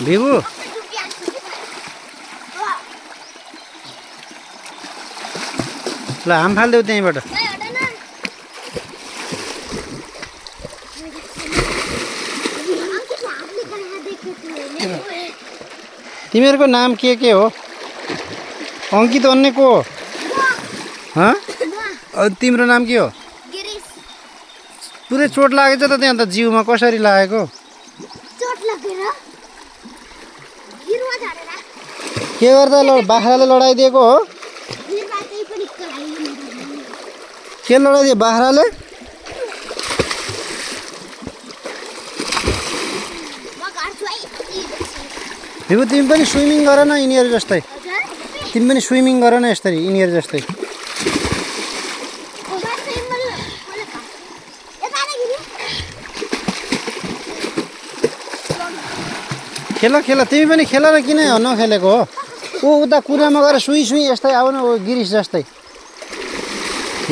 भिबु ल हाम फाल्देऊ त्यहीँबाट। तिमीहरूको नाम के हो? अङ्कित अन्य को हो? तिम्रो नाम के हो? पुरै चोट लागेछ त त्यहाँ त जिउमा कसरी लागेको? के गर्दा बाख्राले लडाइदिएको हो? के लडाइदियो बाख्राले? भिबु तिमी पनि स्विमिङ गर न यिनीहरू जस्तै। तिमी पनि स्विमिङ गर न यसरी यिनीहरू जस्तै। खेल खेल तिमी पनि खेल र किन नखेलेको हो? ऊ उता कुनामा गएर सुई सुई यस्तै आऊ न गिरिस जस्तै।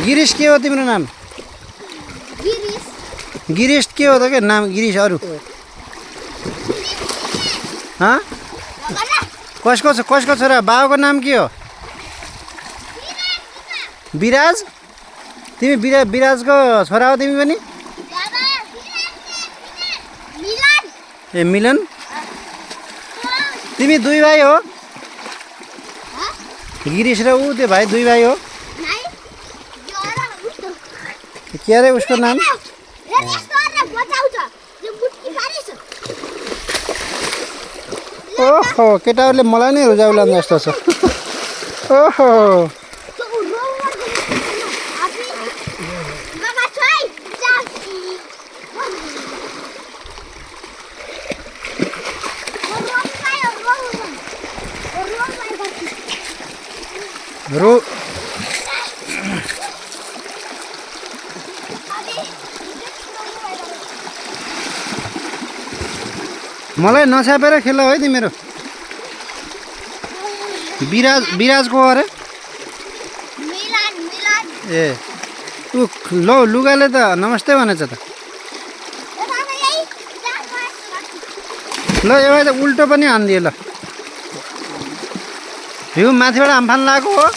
गिरिस के हो तिम्रो नाम? गिरिस के हो त के नाम गिरिस अरू? कसको छोरा? बाबुको नाम के हो? विराज? तिमी विराजको छोरा हो तिमी पनि? ए मिलन? तिमी दुई भाइ हो? गिरिस र ऊ त्यो भाइ दुई भाइ हो? के अरे उसको नाम? ओहो केटाहरूले मलाई नै रुजाउलान् जस्तो छ। ओहो रो मलाई नछापेर खेल है तिमीहरू। विराज को अरे? ए ऊ लौ लुगाले त नमस्ते भनेछ त। ल एउटा त उल्टो पनि हानिदियो ल। हिउँ माथिबाट हामफान लगाएको हो?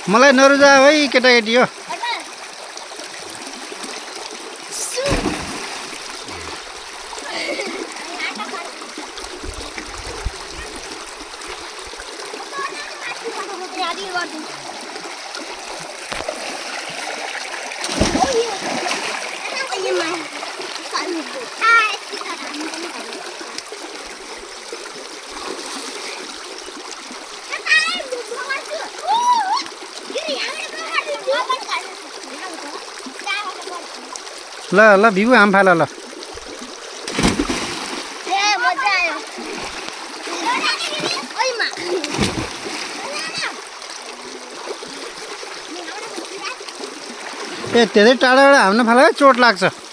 मलाई नरुजा है केटाकेटी हो। ल ल भिबु हाम फाल ल। ए धेरै टाढाबाट हाम्न फाल चोट लाग्छ।